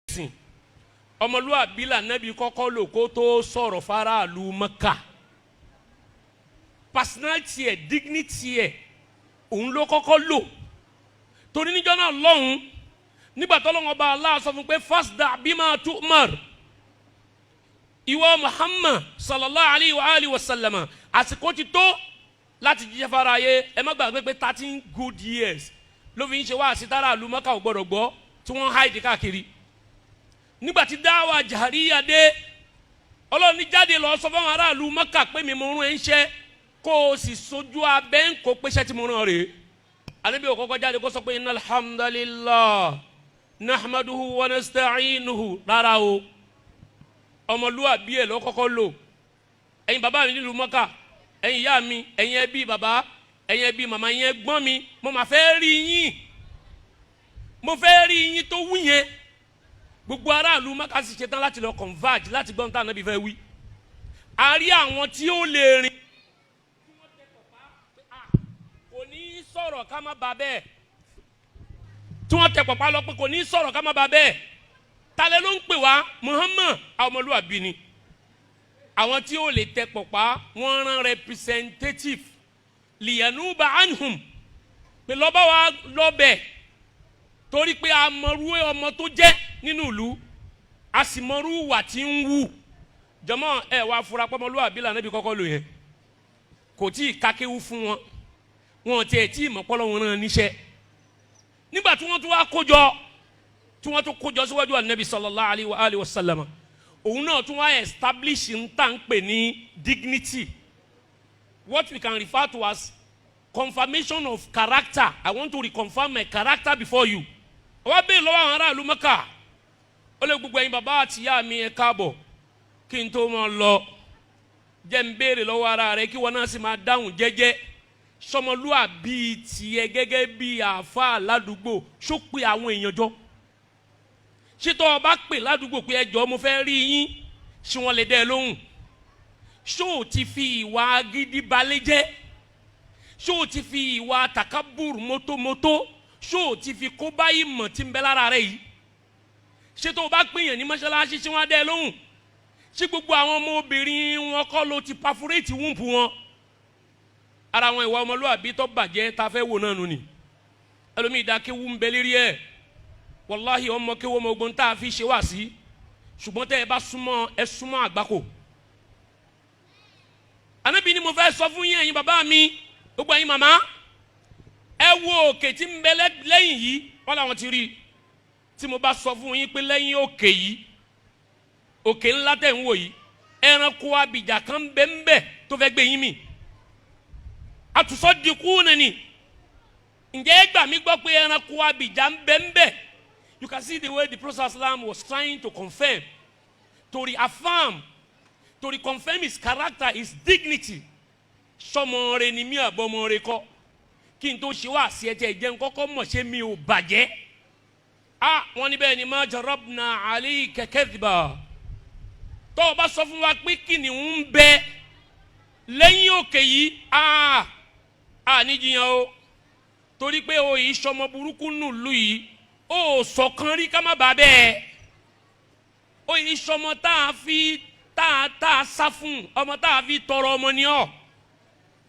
Ẹ̀sìn ọmọlúwàbí lànàbí kọ́kọ́ lò kó tó sọ̀rọ̀ faraàlú Mẹ́kà. Personality ẹ̀, dignity ẹ̀, òun ló kọ́kọ́ lò, torí níjọ́ náà lọ́hùn, nígbà tó lọ́wọ́ bá Allah sọ fún pé fasda bima tu'mar, ìwọ Muhammad sallallahu alayhi wa alihi wa sallama, àsìkò ti tó láti jíṣẹ́ fara ayé. Ẹ má gbàgbé pé 13 good years ló fi ń ṣe wá àsìtára àlù Mẹ́kà ò gbọ́dọ̀ gbọ́, tí wọ́n hide káàkiri. Nígbà tí dáwà jàríyà dé, Ọlọ́run ní jáde lọ sọ fún àwọn aráàlú Mẹ́kà pé mi mo rún ẹ ń ṣẹ́, kó o sì sojú abẹ́ ń kó pèsè tí mo rán rèé. Anabi ò kọ́kọ́ jáde kó sọ pé inna alhamdulillah nahmaduhu wa nasta'inuhu. Rárá o, ọmọlúwàbí ẹ̀ ló kọ́kọ́ lò. Ẹ̀yin bàbá mi nílùú Mọ́kà, ẹ̀yin ìyá mi, ẹ̀yin ẹbí bàbá, ẹ̀yin ẹbí màmá, ẹ̀yin ẹ̀gbọ́n mi, mo máa fẹ́ rí yín, mo fẹ́ rí yín tó wú yẹn. Gbogbo aráàlú Mọ́kà sì ṣetán láti lọ converge láti gbọ́n tá ànábì fẹ́ wí. A rí àwọn tí ó lè rìn, kò ní sọ̀rọ̀ ká má ba bẹ́ẹ̀, tí wọ́n tẹ pọ̀pá lọ pé kò ní sọ̀rọ̀ ká má ba bẹ́ẹ̀. Talẹ̀ ló ń pè wá? Muhammad. Àwọn ọmọlúwàbí ni àwọn tí ó lè tẹ pọ̀pá. Wọ́n rán representative liyanuba anhum pé lọ́ba wa lọ́bẹ̀, torí pé amọ̀rú ọmọ tó jẹ́ nínú ìlú, a sì mọ̀rú wà tí ń wù. Jọmọ ẹ wàá fura pọ́mọlúwàbí là níbi kọ́kọ́ lò yẹn. Kò tí ì kakéwu fún wọn, wọn tiẹ̀ tí ì mọ̀ pọ́lọ́ wọn rán níṣẹ́. Nígbà tí wọ́n tún wá kójọ, tí wọ́n tún kójọ síwájú anabi sallallahu alayhi wa alihi wa sallam, òun náà tún wá establish ń tà ń pè ní dignity, what we can refer to as confirmation of character. I want to reconfirm my character before you. Wọ́n bẹ́ẹ̀ lọ́wọ́ àwọn aráàlú Mẹ́kà, ó lé gbogbo ẹ̀yin bàbá àti ìyá mi, ẹ káàbọ̀. Kí n tó máa lọ, jẹ́ ń béèrè lọ́wọ́ ara rẹ, kí wọ́n náà sì máa dáhùn jẹ́jẹ́. Sọmọlúàbí tiẹ̀ gẹ́gẹ́ bí àáfàá ládùúgbò, ṣó pé àwọn èèyàn jọ? Ṣé tó o bá pè ládùúgbò pé ẹ jọ̀ọ́, mo fẹ́ rí yín, ṣé wọ́n lè dẹ́ ẹ lóhùn? Ṣó o ti fi ìwà gidi balẹ̀ jẹ́? Ṣó o ti fi ìwà takabur mótómótó, ṣó o ti fi kó báyìí mọ̀ tí ń bẹ lára rẹ yìí? Ṣé tó o bá pèèyàn ní mọ́ṣáláṣí, ṣé wọ́n á dẹ́ ẹ lóhùn? Ṣé gbogbo àwọn ọmọbìnrin wọn kọ́ ló ti perforate womb wọn? Ara àwọn ìwà ọmọlúwàbí tó bàjẹ́ tá a fẹ́ wò náà nù ni. Ẹlòmíì dá kéwú ń bẹ lérí ẹ̀, wàláhì, ọmọ kéwú, ọmọ ogun tá a fi ṣe wá sí, ṣùgbọ́n tẹ́ ẹ bá súnmọ́, ẹ súnmọ́ àgbákò. Ànábì ni mo fẹ́ sọ fún yín, ẹ̀yin bàbá mi, gbogbo ẹ̀yin màmá, ẹ wo òkè tí ń bẹ lẹ́yìn yìí. Wọ́n làwọn ti rí i. Tí mo bá sọ fún yín pé lẹ́yìn òkè yìí, òkè ńlá tẹ̀ ń wò yìí, ẹranko abìjà kan bẹ ń bẹ tó fẹ́ gbé yín mì, atusaddiqunani, ǹjẹ́ ẹ gbà mí gbọ́ pé ẹranko abìjà ń bẹ ń bẹ? You can see the way the Prophet sallam was trying to confirm, to reaffirm, to reconfirm his character, his dignity. Sọmọ rẹ ni mí, àbọ̀mọ rẹ kọ́? Kí n tó ṣe wá sí ẹ tí ẹ jẹun kọ́kọ́ mọ̀, ṣé mi ò bàjẹ́? Ah, wọ́n ní bẹ́ẹ̀ ni. Ma jarabna alayka kadhiba. Tó o bá sọ fún wa pé kìnìún ń bẹ lẹ́yìn òkè yìí, ah, ah, níjìyàn o, torí pé o yìí sọmọ burúkú nùlù yìí, o sọ̀kan rí ká má bàa bẹ́ẹ̀. O yìí sọmọ tá a fi tá a sá fún, ọmọ tá a fi tọrọ ọmọ ni ọ.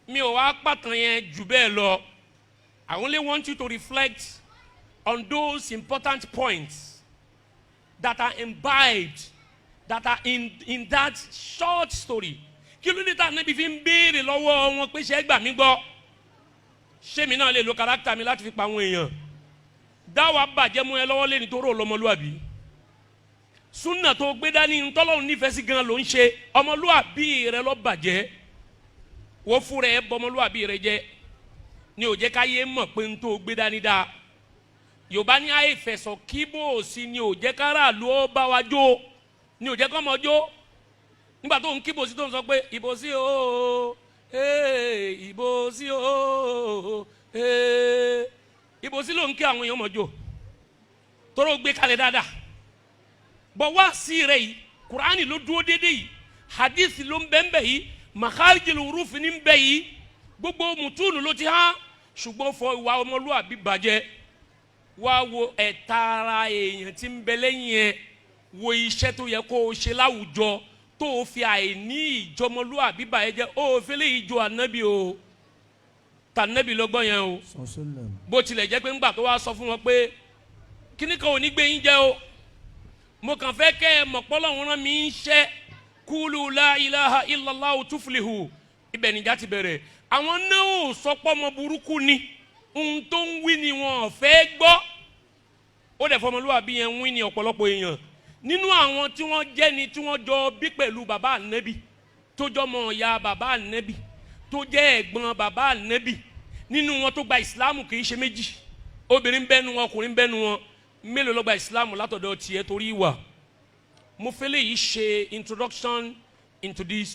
Mi ò wá pàtàn yẹn jù bẹ́ẹ̀ lọ. I only want you to reflect on those important points that are imbibed, that are in that short story. Kí ló dé tá Ànábì fi ń béèrè lọ́wọ́ wọn pé ṣé ẹ gbà mí gbọ́? Ṣé mi náà lè lo character mi láti fi pa àwọn èèyàn? Dáwà bàjẹ́ mú ẹ lọ́wọ́ lé nítorí ọlọ́mọlúwàbí. Súnà tó gbé dání, ntọ́lọ́run nífẹ̀ẹ́ sí gan ló ń ṣe, ọmọlúwàbí rẹ ló bàjẹ́. Wọ́n fúnra ẹ bọmọlúwàbí rẹ jẹ́ ní ó jẹ́ káyé mọ̀ pé ń tó gbé dání dáa. Yorùbá ní àìfẹsọ̀ kíbò sí ni ò jẹ́ káràlú ó bá wa jó, ni ò jẹ́ kọ́ mọ jó. Nígbà tó ń kíbò sí, tó ń sọ pé ìbò sí o, ee, ìbò sí o, ee, ìbò sí ló ń kí, àwọn èèyàn mọ̀ jó tóró gbé kalẹ̀ dáadáa. Bọ̀ wá sí rẹ̀ yìí, Kùránì ló dúró déédéé yìí, hadith ló ń bẹ́ẹ̀ bẹ́ẹ̀ yìí, makharijil huruf ní bẹ́ẹ̀ yìí, gbogbo mùtúùnù ló ti hàn, ṣùgbọ́n fọ ìwà ọmọlúwàbí bàjẹ́. Wá wo ẹ̀ta ara èèyàn tí ń bẹ lẹ́yìn ẹ̀, wo iṣẹ́ tó yẹ kó o ṣe láwùjọ, tó o fi àìní ìjọmọlúwàbí bàyẹ̀ jẹ́. O ò fi lè jọ ànábì o, tànábì lọ́gbọ́n yẹn o. Sọsọlẹm. Bó tilẹ̀ jẹ́ pé ńgbà tó wá sọ fún wọn pé kíní kan ò ní gbé yín jẹ́ o, mo kàn fẹ́ kẹ́ ẹ mọ̀ pọ́lọ́hún rán mi ń ṣẹ́, قولوا لا إله إلا الله تفلحوا. Ibẹ̀ níjà ti bẹ̀rẹ̀. Àwọn náà ò sọ pé ọmọ burúkú ni, ohun tó ń wí ni wọn ò fẹ́ gbọ́. Ó dẹ̀ fọmọlúwàbí yẹn ń wí ní ọ̀pọ̀lọpọ̀ èèyàn nínú àwọn tí wọ́n jẹ́ ni tí wọ́n jọ bí pẹ̀lú bàbá ànẹ́bì, tó jọmọ ìyá bàbá ànẹ́bì, tó jẹ́ ẹ̀gbọ́n bàbá ànẹ́bì, nínú wọn tó gba ìsìláàmù kì í ṣe méjì. Obìnrin bẹ́nu wọn, ọkùnrin bẹ́nu wọn. Mélòó ló gba ìsìláàmù látọ̀dọ̀ tiẹ̀ torí ìwà? Mo fẹ́ lè yìí ṣe introduction into this.